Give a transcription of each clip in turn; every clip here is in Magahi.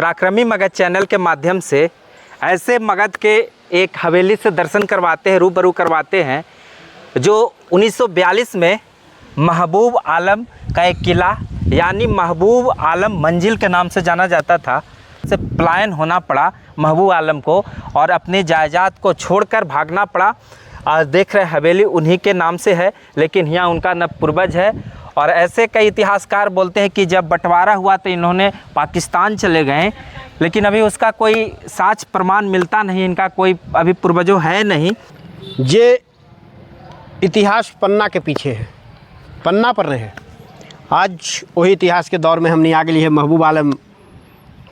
पराक्रमी मगध चैनल के माध्यम से ऐसे मगध के एक हवेली से दर्शन करवाते हैं, रूबरू करवाते हैं, जो 1942 में महबूब आलम का एक किला यानी महबूब आलम मंजिल के नाम से जाना जाता था, से पलायन होना पड़ा महबूब आलम को और अपनी जायदाद को छोड़कर भागना पड़ा। आज देख रहे हवेली उन्हीं के नाम से है, लेकिन यहाँ उनका न पूर्वज है। और ऐसे कई इतिहासकार बोलते हैं कि जब बंटवारा हुआ तो इन्होंने पाकिस्तान चले गए, लेकिन अभी उसका कोई साक्ष्य प्रमाण मिलता नहीं, इनका कोई अभी पूर्वजों है नहीं। जे इतिहास पन्ना के पीछे है, पन्ना पर रहे। आज वही इतिहास के दौर में हमने आ गई है महबूब आलम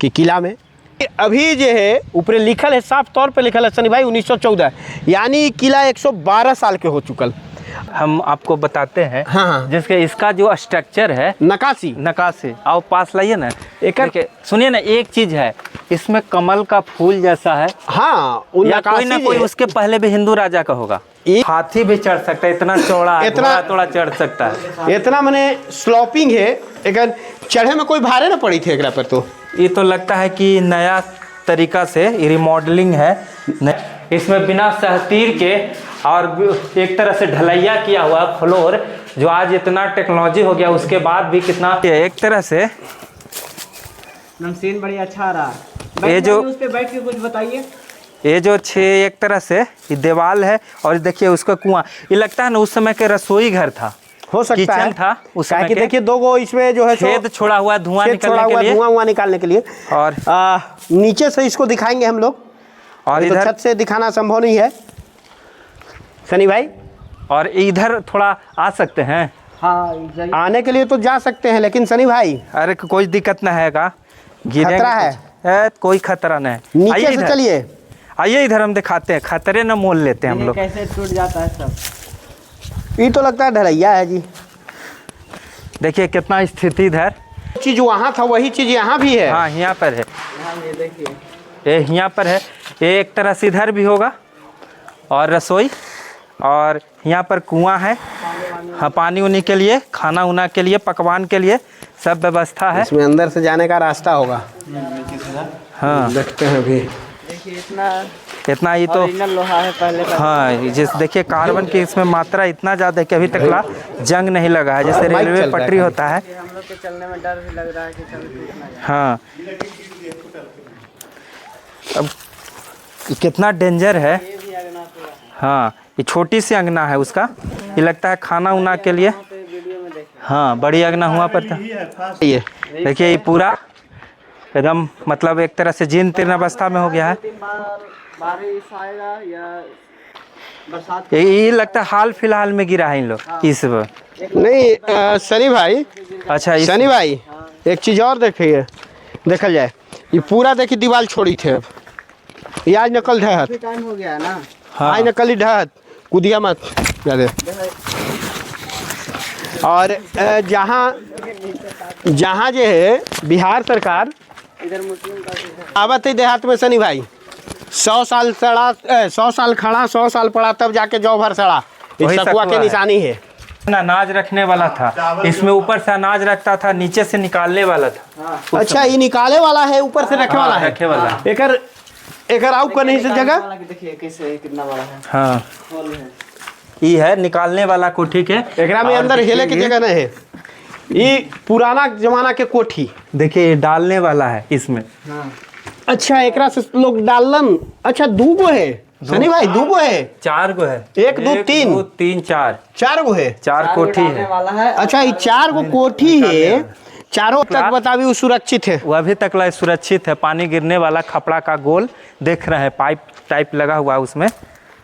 के किला में। अभी जो है ऊपर लिखल है, साफ तौर पे लिखल है सनी भाई 1914, यानी किला 112 साल के हो चुकल। हम आपको बताते हैं। हाँ, हाँ। जिसके इसका जो स्ट्रक्चर है, नकाशी नकाशी, आओ पास लाइए ना। एकर- सुनिए ना, एक चीज है इसमें कमल का फूल जैसा है। हाँ, वो या कोई ना नकाशी कोई जे है, उसके पहले भी हिंदू राजा का होगा। हाथी भी चढ़ सकता है, इतना चौड़ा है, इतना- घोड़ा तोड़ा चढ़ सकता है। इतना मने स्लॉपिंग है, एकर चढ़े में कोई भारे ना पड़ी थे एकरा पर। तो ये तो लगता है कि नया तरीका से रिमॉडलिंग है। इसमें बिना सहतीर के और एक तरह से ढलैया किया हुआ फ्लोर, जो आज इतना टेक्नोलॉजी हो गया उसके बाद भी कितना एक तरह से सीन बड़ी अच्छा आ रहा है। ये जो- उस पे बैठ के कुछ बताइए। ये जो छः एक तरह से ये दीवार है और देखिए उसका कुआं, ये लगता है ना उस समय के रसोई घर था, हो सकता किचन है था उस काहे समय कि के। देखिए दो गो इसमें जो है सो छेद छोड़ा हुआ है धुआं छेद निकलने छोड़ा के हुआ लिए। धुआं हुआ निकालने के लिए। और नीचे से इसको दिखाएंगे हम लोग, और अभी तो इधर छत से दिखाना संभव नहीं है सनी भाई। और इधर थोड़ा आ सकते हैं। हाँ, आने के लिए तो जा सकते हैं, लेकिन सनी भाई अरे कोई दिक्कत ना है का गिरेंगे खतरा है। कुछ। ए, कोई खतरा नहीं है। नीचे आइए से इधर। चलिए। आइए इधर हम दिखाते हैं, खतरे न मोल लेते हैं हम लोग। कैसे टूट जाता है सब। ये तो लगता है ढलैया है जी। देखिए कितना स्थिति इधर। चीज वहाँ था वही चीज यहाँ भी है। हाँ, यहाँ पर है। यहाँ ये देखिए, ये यहाँ पर है। ये एक तरह से इधर भी होगा और रसोई, और यहाँ पर कुआं है। हाँ, पानी उनी के लिए, खाना उना के लिए, पकवान के लिए सब व्यवस्था है। इसमें अंदर से जाने का रास्ता होगा। हाँ, देखते हैं अभी। देखिए इतना इतना ही तो ओरिजिनल लोहा है पहले का। हाँ, जैसे देखिए कार्बन की इसमें मात्रा इतना ज़्यादा है कि अभी तक ला जंग नहीं लगा है, जैसे माइक रेलवे चल रहा है पटरी खाली। होता है। हम लोग के चलने में डर भी लग रहा है कि कभी टूट ना जाए। हाँ, अब कितना डेंजर है। ये भी अंगना पूरा है। हाँ, ये छोटी सी अंगना है उसका, ये लगता है खाना उना के लिए। पे वीडियो में देखे। हाँ, बड़ी अंगना हुआ पर था। ये देखिए ये पूरा एकदम मतलब एक तरह से जीर्ण तीर्ण अवस्था में हो गया है। 3 बार बारिश आएगा या बरसात। ये लगता है हाल फिलहाल में गिरा है इन लोग इस बार। नहीं सनी भाई, अच्छा इस सनी भाई एक चीज और देखिए, देखल जाए ये पूरा देखिए दीवार छोड़ी थे, अब ये आज नकल ढहत, काफी टाइम हो गया है ना। हाँ। आज नकली ढहत, कूदिया मत ज्यादा। और जहाँ जहाँ जो है बिहार सरकार इधर मुस्लिम का भी है। आवत है देहात में सनी भाई, 100 साल सड़ा, 100 साल खड़ा, 100 साल पड़ा, तब जाके जौ भर सड़ा। ये वही सकुआ सकुआ के है। निशानी है। अनाज रखने वाला था, इसमें ऊपर से अनाज रखता था, नीचे से निकालने वाला था। अच्छा, ये निकाले वाला है, ऊपर से रखे हाँ, वाला है। रखे वाला। एकर एकर आउ का नहीं से निकालने जगह। वाला कि देखिए कैसे कितना बड़ा है, हाँ, होल है। ये है निकालने वाला कोठी के। एकरा में और अंदर देखिए हेले के ये- जगह नहीं है। ये पुराना जमाना के कोठी। देखिए ये डालने वाला है इसमें। हाँ, अच्छा, एकरा से लोग डालन। अच्छा, दूगो है सनी भाई, दूगो है। 4 गो है। एक, दो, तीन। दो, तीन, चार। 4 गो है। 4 चार कोठी डालने है। वाला है। अच्छा, ये 4 गो कोठी है, चारों तक बताबी वो सुरक्षित है। वो अभी तक ला सुरक्षित है। पानी गिरने वाला खपड़ा का गोल देख रहे हैं, पाइप टाइप लगा हुआ है उसमें।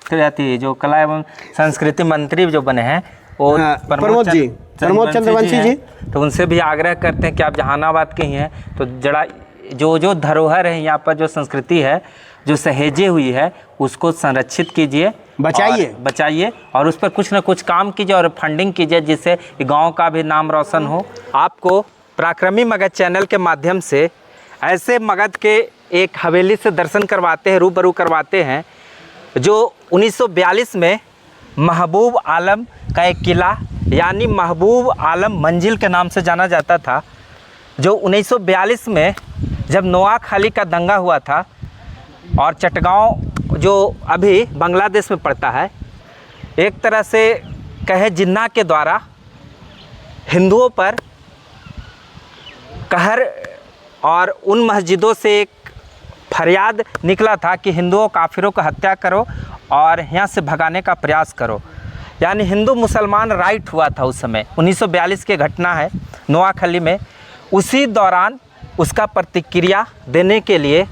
फिर जाती है जो कला एवं संस्कृति मंत्री जो बने हैं वो हाँ, प्रमोद जी, प्रमोद चंद्रवंशी जी। हैं। तो उनसे भी आग्रह करते हैं कि आप जहानाबाद के ही हैं तो जरा जो जो धरोहर है यहाँ पर, जो संस्कृति है जो सहेजे हुई है, उसको संरक्षित कीजिए, बचाइए। और बचाइए और उस पर कुछ ना कुछ काम कीजिए और फंडिंग कीजिए, जिससे गांव का भी नाम रोशन हो। आपको पराक्रमी मगध चैनल के माध्यम से ऐसे मगध के एक हवेली से दर्शन करवाते हैं, रूबरू करवाते हैं, जो 1942 में महबूब आलम का एक किला यानी महबूब आलम मंजिल के नाम से जाना जाता था, जो 1942 में जब नोआखाली का दंगा हुआ था और चटगांव जो अभी बांग्लादेश में पड़ता है, एक तरह से कहे जिन्ना के द्वारा हिंदुओं पर कहर और उन मस्जिदों से एक फरियाद निकला था कि हिंदुओं काफिरों को हत्या करो और यहाँ से भगाने का प्रयास करो। यानी हिंदू मुसलमान राइट हुआ था उस समय। 1942 की घटना है नोआखली में। उसी दौरान उसका प्रतिक्रिया देने के लिए,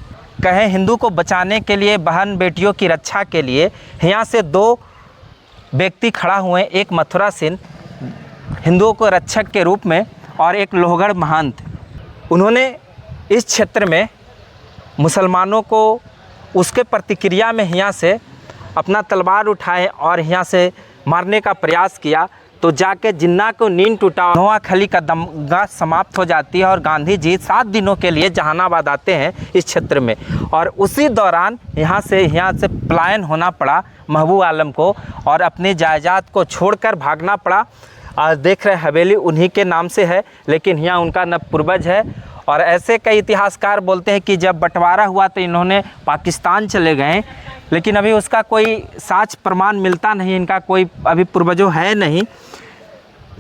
कहें हिंदू को बचाने के लिए, बहन बेटियों की रक्षा के लिए यहाँ से दो व्यक्ति खड़ा हुए, एक मथुरा सिंह हिंदुओं को रक्षक के रूप में और एक लोहगढ़ महंत। उन्होंने इस क्षेत्र में मुसलमानों को उसके प्रतिक्रिया में यहाँ से अपना तलवार उठाए और यहाँ से मारने का प्रयास किया, तो जाके जिन्ना को नींद टूटा, नोआखली का दंगा समाप्त हो जाती है और गांधी जी 7 दिनों के लिए जहानाबाद आते हैं इस क्षेत्र में। और उसी दौरान यहाँ से पलायन होना पड़ा महबूब आलम को और अपनी जायदाद को छोड़कर भागना पड़ा। आज देख रहे हवेली उन्हीं के नाम से है, लेकिन यहाँ उनका न पूर्वज है। और ऐसे कई इतिहासकार बोलते हैं कि जब बंटवारा हुआ तो इन्होंने पाकिस्तान चले गए, लेकिन अभी उसका कोई साक्ष्य प्रमाण मिलता नहीं, इनका कोई अभी पूर्वजों है नहीं।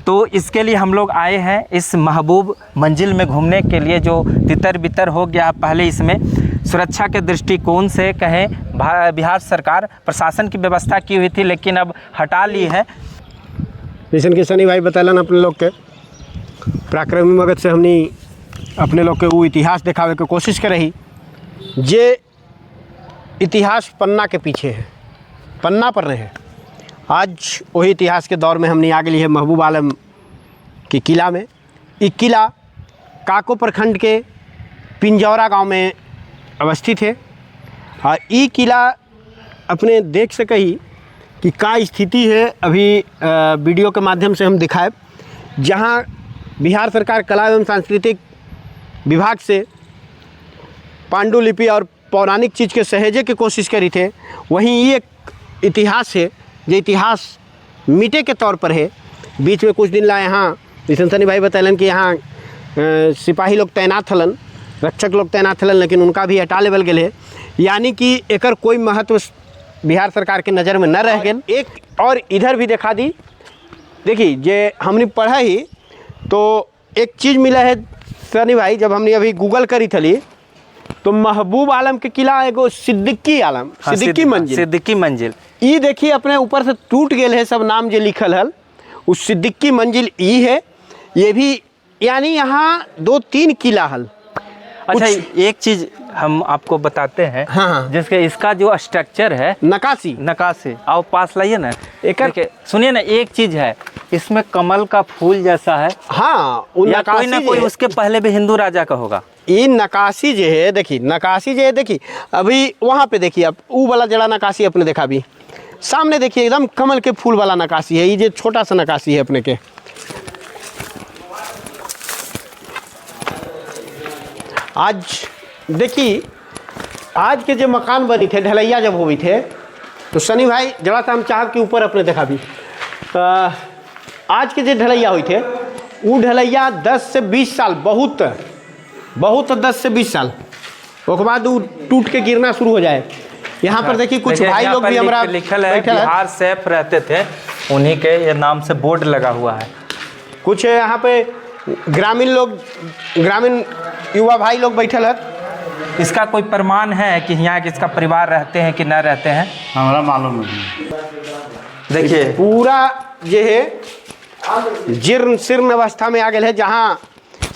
तो इसके लिए हम लोग आए हैं इस महबूब मंजिल में घूमने के लिए, जो तितर बितर हो गया। पहले इसमें सुरक्षा के दृष्टिकोण से कहें बिहार सरकार प्रशासन की व्यवस्था की हुई थी, लेकिन अब हटा ली है। जैसन कि सनी भाई बतैलन अपने लोग के पराक्रमी मगध से हमनी अपने लोग के वो इतिहास दिखावे के कोशिश करही जे इतिहास पन्ना के पीछे है, पन्ना पर रहे। आज वही इतिहास के दौर में हमने आ गई है महबूब आलम के किला में। ये किला काको प्रखंड के पिंजौरा गांव में अवस्थित है। और ये किला अपने देख सकही कि का स्थिति है, अभी वीडियो के माध्यम से हम दिखाए, जहाँ बिहार सरकार कला एवं सांस्कृतिक विभाग से पांडुलिपि और पौराणिक चीज़ के सहेजे के कोशिश करी थे, वहीं ये एक इतिहास है जो इतिहास मिटे के तौर पर है। बीच में कुछ दिन ला यहाँ जैसन सनी भाई बतैलन कि यहाँ सिपाही लोग तैनात हलन, रक्षक लोग तैनात हलन, लेकिन उनका भी हटा लेवल गेल है। यानी कि एकर कोई महत्व बिहार सरकार के नज़र में न रह गेल। एक और इधर भी देखा दी, देखी जे हमने पढ़ा ही तो एक चीज़ मिला है सनी भाई, जब हमने अभी गूगल करी थली तो महबूब आलम के किला एगो सिद्दीकी आलम, हाँ, सिद्दीकी मंजिल, सिद्दीकी मंजिल। ई देखिए अपने ऊपर से टूट गेल है सब नाम जो लिखल हल उस सिद्दीकी मंजिल ई है। ये भी यानी यहाँ दो तीन किला हल। अच्छा, एक चीज हम आपको बताते हैं, हाँ। जिसके इसका जो स्ट्रक्चर है, नकाशी, नकाशी, आओ पास लाइए ना। एकर- देखिए, सुनिए ना, एक चीज है इसमें कमल का फूल जैसा है, हाँ उ या कोई ना नकाशी कोई जे है- उसके पहले भी हिंदू राजा का होगा। ई नकाशी जे है, देखी नकाशी जे है, देखी अभी वहाँ पे देखिए आप ऊ वाला जड़ा नकाशी अपने देखा भी सामने देखिए एकदम कमल के फूल वाला नकाशी है। ये जो छोटा सा नकाशी है अपने के। आज देखी आज के जो मकान बनी थे, ढलैया जब हुई थे, तो सनी भाई जरा सा हम चाहब के ऊपर अपने देखा भी, आज के जो ढलैया हुई थे वो ढलैया 10 से 20 साल, बहुत बहुत 10 से 20 साल ओके बाद वो टूट के गिरना शुरू हो जाए। यहाँ पर देखिए कुछ देखिए, भाई यहाँ लोग पर भी हमारा लिखल है बैठल है। बिहार सेफ रहते थे, उन्हीं के ये नाम से बोर्ड लगा हुआ है। कुछ यहाँ पे ग्रामीण लोग, ग्रामीण युवा भाई लोग बैठल है। इसका कोई प्रमाण है कि यहाँ किसका परिवार रहते हैं कि न रहते हैं? हमारा मालूम नहीं। देखिए पूरा जे है जीर्ण शीर्ण अवस्था में आ गए है, जहाँ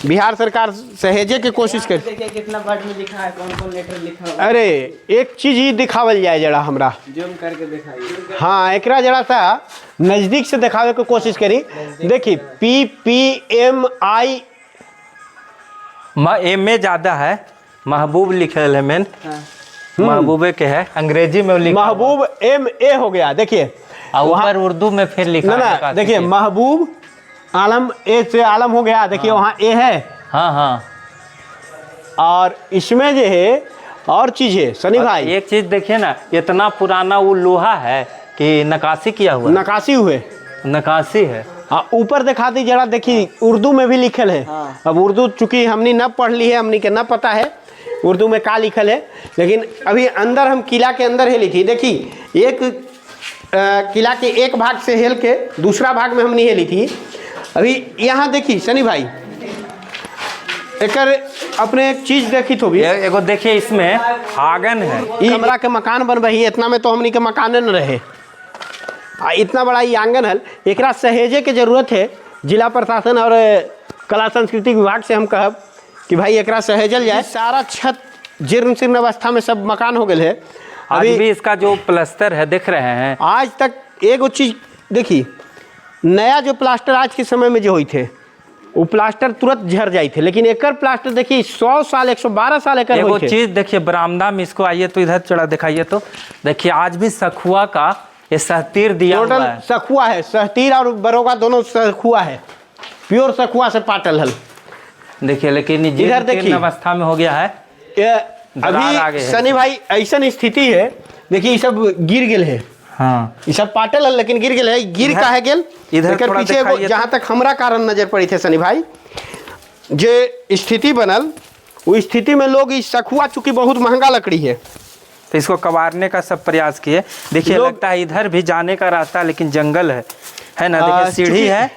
बिहार सरकार सहेजे के कोशिश कर। देखिए कितना वर्ड में लिखा है, कौन कौन लेटर लिखा हुआ है। अरे एक चीज ही दिखावल जाए जरा हमरा, जूम करके दिखाइए। हाँ एकरा जरा सा नज़दीक से दिखावे के कोशिश करी। देखी पी पी एम आई म एम ए ज़्यादा है, महबूब लिखल है मेन, महबूबे के है, अंग्रेजी में लिखा हुआ। महबूब एम ए हो गया। देखिए और ऊपर उर्दू में फिर लिखा ना है ना निकासी देखिए के। महबूब आलम, ए से आलम हो गया, देखिए वहाँ ए है। हाँ हाँ। और इसमें जो है और चीज है सनी भाई, एक चीज देखिए ना, इतना पुराना वो लोहा है कि नकाशी किया हुआ है। नकाशी हुए, नकाशी है। ऊपर दिखा दी जरा, देखी उर्दू में भी लिखल है। अब उर्दू चूंकि हमने न पढ़ ली है, हमने के न पता है, उर्दू में का लिखल है, लेकिन अभी अंदर हम किला के अंदर हेली थी। देखी एक किला के एक भाग से हेल के दूसरा भाग में हम नहीं हेली थी। अभी यहाँ देखी सनी भाई, एकर अपने एक चीज देखी तो भी एगो देखिए इसमें आंगन है। ई कमरा के मकान बनबही, इतना में तो हमनी के मकाने न रहे। आ इतना बड़ा ई आंगन हल, एकरा सहेजे के जरूरत है। जिला प्रशासन और कला संस्कृति विभाग से हम कहब कि भाई एकरा सहेजल जाए। सारा छत जीर्ण शीर्ण अवस्था में सब मकान हो गए है। आज अभी भी इसका जो प्लस्तर है देख रहे हैं। आज तक एगो चीज देखी, नया जो प्लास्टर आज के समय में जो हुई थे वो प्लास्टर तुरंत झर जाई थे, लेकिन एकर प्लास्टर देखिए 100 साल 112 साल एकर एगो होई थे। चीज देखिए बरामदा में, इसको आइए तो इधर चढ़ा दिखाइए तो देखिए आज भी सखुआ का ये सहतीर दिया हुआ टोटल है। सखुआ है, सहतीर और बरोगा दोनों सखुआ है, प्योर सखुआ से पाटल हल। देखिए लेकिन ये इधर जीर्ण देखिए। अवस्था में हो गया है। ये दरार आ गए अभी हैं। सनी भाई ऐसा स्थिति है, देखिए ये सब गिर गेल है, हाँ ये सब पाटल हल लेकिन गिर गेल है। गिर इधर- काहे गेल? इधर एकर थोड़ा पीछे एगो दिखाइए तो। जहाँ तक हमरा कारण नजर पड़ी थे सनी भाई, जे स्थिति बनल वो स्थिति में लोग इस सखुआ चूंकि बहुत महंगा लकड़ी है तो इसको कबारने का सब प्रयास किए। देखिए लगता है इधर भी जाने का रास्ता, लेकिन जंगल है ना। देखिए सीढ़ी चूंकि है,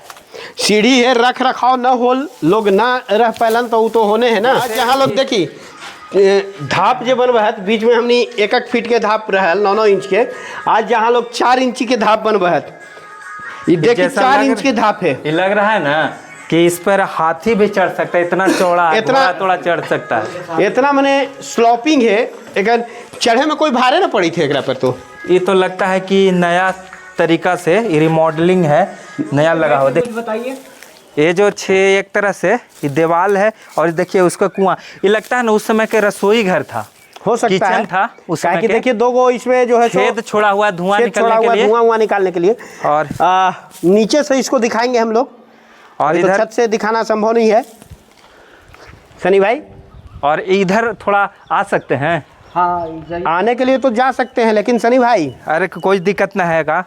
सीढ़ी है, रख रखाव न होल, लोग ना रह पैलन तो वो तो होने है ना। जहाँ लोग देखी धाप जे बनब है बीच में हमनी 1-1 फीट के धाप रहल 9-9 इंच के, आज जहाँ लोग 4 इंची के धाप बनब है, ये देखी जैसा 4 लग इंच के धाप है। ये लग रहा है ना कि इस पर हाथी भी चढ़ सकता है, इतना चौड़ा है, इतना- घोड़ा तोड़ा चढ़ सकता है। इतना मने स्लोपिंग है, एकर चढ़े में कोई भारे ना पड़ी थे एकरा पर। तो ये तो लगता है कि नया तरीका से रिमॉडलिंग है, नया लगा हुआ। देख बताइए ये जो छे एक तरह से ये दीवार है और देखिए उसका कुआं, ये लगता है ना उस समय के रसोई घर था, हो सकता किचन है था उस काहे समय कि के। देखिए दो गो इसमें जो है सो छेद छोड़ा हुआ है धुआं छेद निकलने छोड़ा के हुआ लिए। धुआं हुआ निकालने के लिए। और नीचे से इसको दिखाएंगे हम लोग, और तो इधर छत से दिखाना संभव नहीं है सनी भाई। और इधर थोड़ा आ सकते हैं। हाँ जाइए। आने के लिए तो जा सकते हैं, लेकिन सनी भाई अरे कोई दिक्कत ना है का,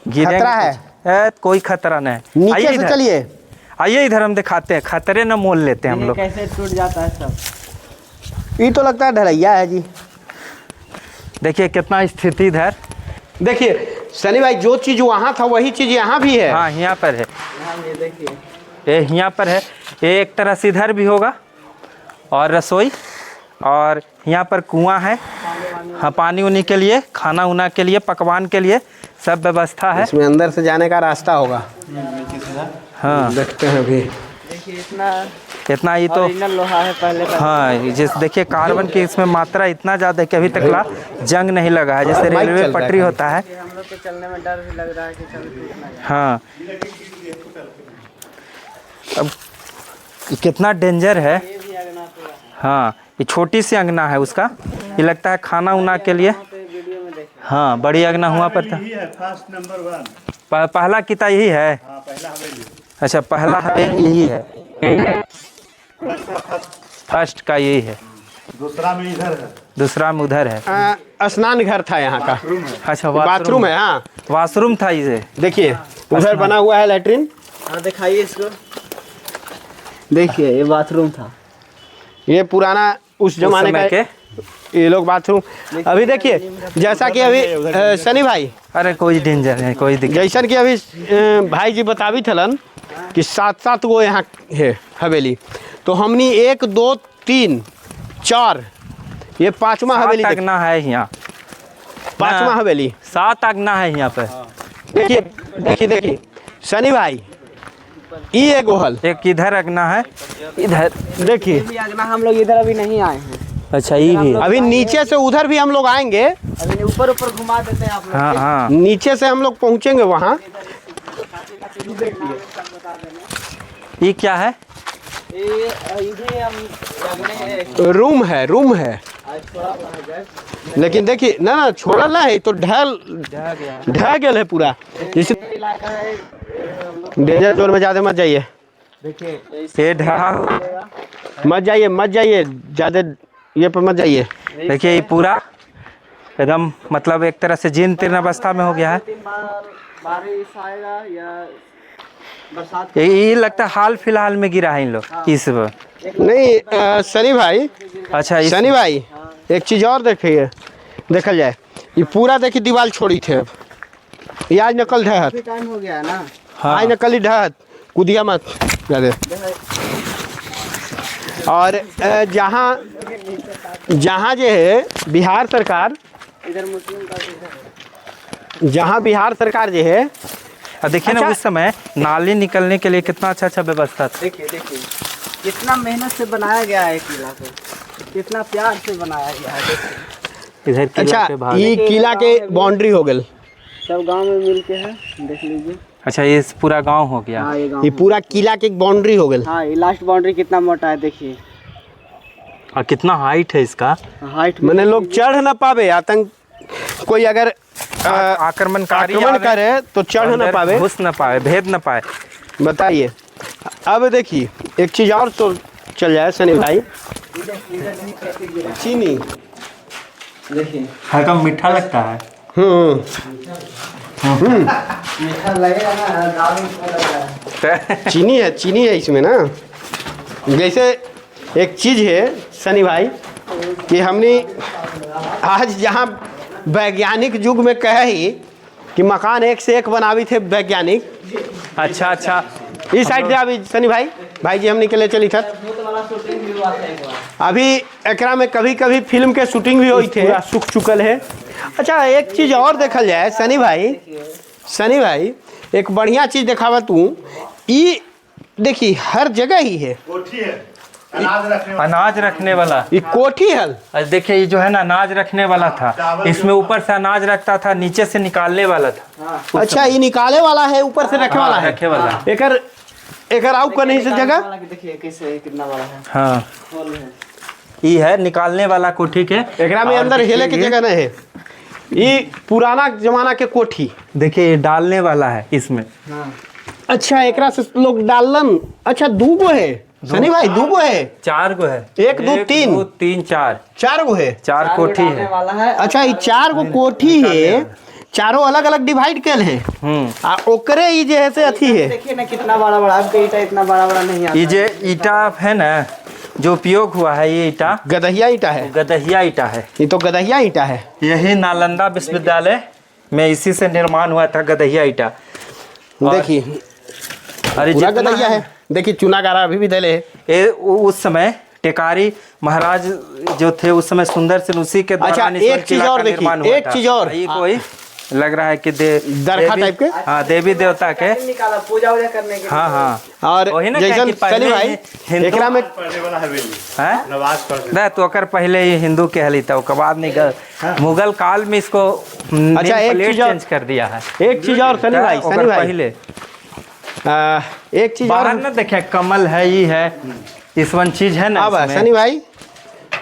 गिरेंगे खतरा है। कुछ। कोई खतरा नहीं है। नीचे आइए से इधर। चलिए, आइए इधर हम दिखाते हैं, खतरे न मोल लेते हैं हम लोग। कैसे टूट जाता है सब। ये तो लगता है ढलैया है जी। देखिए कितना स्थिति इधर। देखिए सनी भाई जो चीज वहाँ था वही चीज यहाँ भी है। हाँ यहाँ पर है, यहाँ ये देखिए ये यहाँ पर है, ये एक तरह से इधर भी होगा और रसोई, और यहाँ पर कुआं है। हाँ पानी उनी के लिए, खाना उना के लिए, पकवान के लिए सब व्यवस्था है। इसमें अंदर से जाने का रास्ता होगा। हाँ देखते हैं अभी। देखिए इतना इतना ही तो ओरिजिनल लोहा है पहले का। हाँ जैसे देखिए कार्बन की इसमें मात्रा इतना ज़्यादा है कि अभी तक ला जंग नहीं लगा है, जैसे माइक रेलवे चल रहा है पटरी खाली। होता है। हम लोग के चलने में डर भी लग रहा है कि कभी टूट ना जाए। हाँ अब कितना डेंजर है। ये भी अंगना पूरा हाँ ये छोटी सी अंगना है उसका, ये लगता है खाना उना के लिए। पे वीडियो में देखे। हाँ बड़ी अंगना हुआ पर था। यही है फर्स्ट नंबर 1। पहला किता यही है। हाँ पहला हवेली। अच्छा पहला हवेली यही है, फर्स्ट का यही है, दूसरा में इधर है, दूसरा में उधर है। स्नान घर था यहाँ का, अच्छा बाथरूम है। हाँ वाशरूम था इसे। देखिए उधर बना हुआ है लैट्रिन। हाँ दिखाइए इसको। देखिए ये बाथरूम था, ये पुराना उस जमाने समय का के। ये लोग बाथरूम। अभी देखिए जैसा कि अभी सनी भाई, अरे कोई डेंजर नहीं, कोई दिक्कत। जैसन कि अभी भाई जी बताबी थलन कि 7-7 गो यहाँ है हवेली, तो हमनी 1 2 3 4 ये पांचवा हवेली 7 अंगना है यहाँ, पांचवा हवेली 7 अंगना है यहाँ पे। देखिए देखिए देखिए सनी भाई ये एगो हल, एक इधर अंगना है इधर देखिए भी अंगना हम लोग इधर अभी नहीं आए हैं। अच्छा ये भी है। अभी नीचे से उधर भी हम लोग आएंगे, अभी ऊपर ऊपर घुमा देते हैं आप लोग। हाँ हाँ नीचे से हम लोग पहुंचेंगे वहाँ। ये क्या है? ये ये हम अंगने हैं। रूम है, रूम है, आज थोड़ा हुआ है। लेकिन देखिए ना ना छोड़ा ना है तो ढह गया है पूरा। जैसे इलाका है डेंजर जोन में ज्यादा मत जाइए, देखिए ये ढहा मत जाइए, मत जाइए ज्यादा ये पर मत जाइए। देखिए ये पूरा एकदम मतलब एक तरह से जीर्ण तीर्ण अवस्था में हो गया है। 3 बार बारिश आएगा या बरसात। ये लगता है हाल फिलहाल में गिरा है इन लोग इस बार। नहीं सनी भाई, अच्छा सनी भाई एक चीज और देखिए, देखल जाए ये पूरा देखिए दीवार छोड़ी थे, अब ये आज नकल ढहत, टाइम हो गया ना। हाँ। आज नकल ही ढहत, कुदिया मत ज्यादा। और जहाँ जहाँ जो है बिहार सरकार, इधर मुस्लिम का जहाँ बिहार सरकार जो है, और देखिए ना अच्छा। उस समय नाली निकलने के लिए कितना अच्छा अच्छा व्यवस्था था। देखिए देखिए कितना मेहनत से बनाया गया है किला को, कितना प्यार से बनाया गया है। देखिए इधर किला अच्छा के भाग। ये किला के बाउंड्री हो गल, सब गांव में मिल के है, देख लीजिए। अच्छा ये पूरा गांव हो गया। हाँ ये गांव ये पूरा किला के बाउंड्री हो गल। हाँ ये लास्ट बाउंड्री कितना मोटा है देखिए, और कितना हाइट है इसका। हाइट मैंने लोग चढ़ ना पावे, आतंक कोई अगर आक्रमणकारी आक्रमण आवे, करे तो चढ़ ना अंदर पावे। घुस ना पावे, भेद ना पाए। बताइए। अब देखिए एक चीज और तो चल जाए सनी भाई, चीनी देखिए हल्का मीठा लगता है। मीठा लगेगा ना, दाल में लग रहा है। चीनी है, चीनी है इसमें ना। जैसे एक चीज है सनी भाई कि हमने आज जहाँ वैज्ञानिक युग में कहे ही कि मकान एक से एक बनावी थे वैज्ञानिक। अच्छा अच्छा, इस साइड से अभी सनी भाई, भाई जी हमने के लिए चली था। भूत वाला शूटिंग भी हुआ था एक बार। अभी एकरा में कभी कभी फिल्म के शूटिंग भी हुई थे, पूरा सूख चुकल है। अच्छा एक चीज़ और देखल जाए सनी भाई, सनी भाई एक बढ़िया चीज़ देखावा तू, ई देखी हर जगह ही है, कोठी है अनाज रखने वाला। अनाज रखने वाला। ये कोठी हल। अरे देखिए ये जो है ना अनाज रखने वाला था, इसमें ऊपर से अनाज रखता था, नीचे से निकालने वाला था। अच्छा ये निकाले वाला है, ऊपर से रखे वाला है, रखे वाला। एकर एकर आउ का नहीं से जगह देखिए कैसे कितना बड़ा है। हाँ होल है। ये है निकालने वाला कोठी के, एकरा में और अंदर हेले के देखिए जगह नहीं है। ये पुराना जमाना के कोठी, देखिए ये डालने वाला है इसमें। हाँ अच्छा एकरा से लोग डालन। अच्छा दूगो है सनी भाई, दूगो है, चार गो है, एक, दो, तीन। दो, तीन, चार, चार गो है। चार कोठी डालने है। वाला है। अच्छा ये चार गो कोठी है, चारों अलग अलग डिवाइड कल है। आ ओकरे ई जे है से अथी है। देखिए ना कितना बड़ा बड़ा, अब के ईटा इतना बड़ा बड़ा नहीं आता। ये जो ईटा है ना जो उपयोग हुआ है, ये ईटा गदहिया ईटा है, गदहिया ईटा है। ये तो गदहिया ईटा है। यही नालंदा विश्वविद्यालय में इसी से निर्माण हुआ था गदहिया ईटा। देखिए अरे पूरा जितना गदहिया है, देखिए चूना गारा अभी भी दले है। ये उस समय टेकारी महाराज जो थे उस समय सुंदर सिंह उसी के अच्छा, दौरान इस एक चीज किला और का देखिए, निर्माण हुआ एक था। चीज और। ये कोई लग रहा है कि दरखा देवी- टाइप के? हाँ देवी देवता के। निकाला पूजा वूजा करने के लिए। हाँ हाँ और वही ना कहे जैसन कि पहले सनी भाई हिंदू- एकरा में पढ़ने वाला हवेली हैं? नमाज पढ़ने नहीं तो अगर पहले ये हिंदू के हली था, उसके बाद नहीं मुगल काल में इसको अच्छा, एक प्लेट चीज और- चेंज कर दिया है। एक चीज और सनी भाई, ओकर सनी भाई पहले एक चीज और बाहर ना देखे कमल है, ये है इस वन चीज है ना अब इसमें। सनी भाई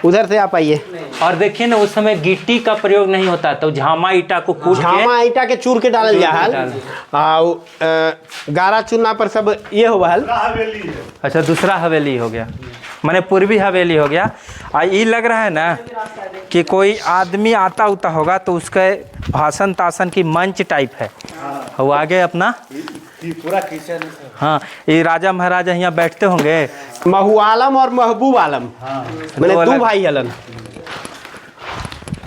उधर से आप आइए। और देखिए ना उस समय गिट्टी का प्रयोग नहीं होता, तो झामा ईटा को कूट के झामा ईटा के चूर के डालल चूर के जाहल डाल। आ गारा चूना पर सब ये होवल। हवेली है। अच्छा दूसरा हवेली हो गया, माने पूर्वी हवेली हो गया। आ ये लग रहा है ना कि कोई आदमी आता उता होगा तो उसके भाषण तासन की मंच टाइप है। वो आगे अपना ये पूरा किचन है। हाँ ये राजा महाराजा यहाँ बैठते होंगे। महू आलम और महबूब आलम, मैंने दो दो अलग- भाई हलन।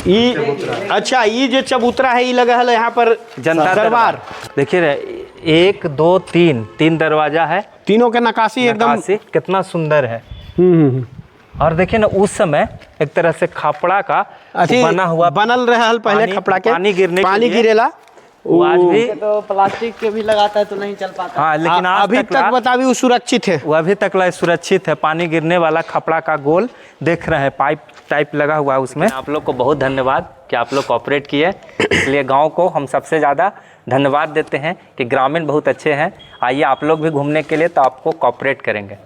ई अच्छा ये जो चबूतरा है ये लगा है यहाँ पर जनता दरबार। देखिए रे, 1 2 3 3 दरवाजा है, तीनों के नक्काशी एकदम नक्काशी कितना सुंदर है। और देखिए ना उस समय एक तरह से खपड़ा का अथी बना हुआ बनल रहल पहले पानी- खपड़ा के पानी गिरने के पानी लिए। गिरेला वो आज भी तो प्लास्टिक के भी लगाता है तो नहीं चल पाता। हाँ लेकिन आज अभी तक बताबी वो सुरक्षित है, वो अभी तक ला सुरक्षित है। पानी गिरने वाला खपड़ा का गोल देख रहे हैं, पाइप टाइप लगा हुआ है उसमें। आप लोग को बहुत धन्यवाद कि आप लोग कोऑपरेट किए, इसलिए गांव को हम सबसे ज़्यादा धन्यवाद देते हैं कि ग्रामीण बहुत अच्छे हैं। आइए आप लोग भी घूमने के लिए तो आपको कोऑपरेट करेंगे।